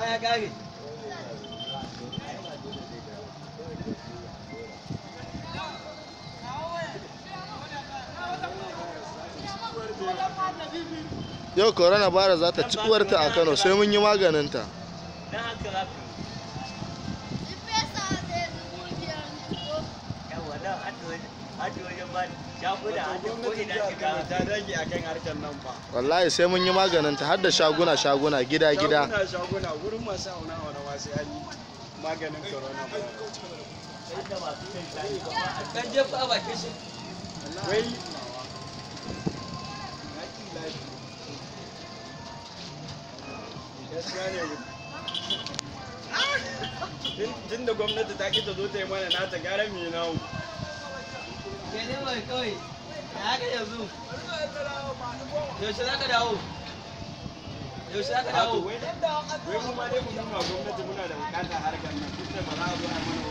Ruwa ya kare. Yau corona virus za ta ci uwarta a Kano sai mun yi maganinta. Dan haka za ku yi. Fesa zai 5,000 ne ko? Yawwa nan hadda wajen ba shaguna hadda ko ina shiga. Ta dage akan harkar nan ba. Wallahi sai mun yi maganinta har da shaguna shaguna gida gida. Shaguna shaguna wurin masu auna auna ma sai an yi maganin corona virus. Hadda masu shan shayi ba ma a dan jefa a bakin shi. Wai gaskiya ne. Tun da gwamnati ta ki ta zo ta yi mana nata gara mu yi namu. Ke ne mai kawai. Ya haka yanzu. Yaushe za ka dawo? Yaushe za ka dawo? Wai mu ma dai mu nuna gwamnati muna da bukatar harkar nan tunda ba za a zo a mana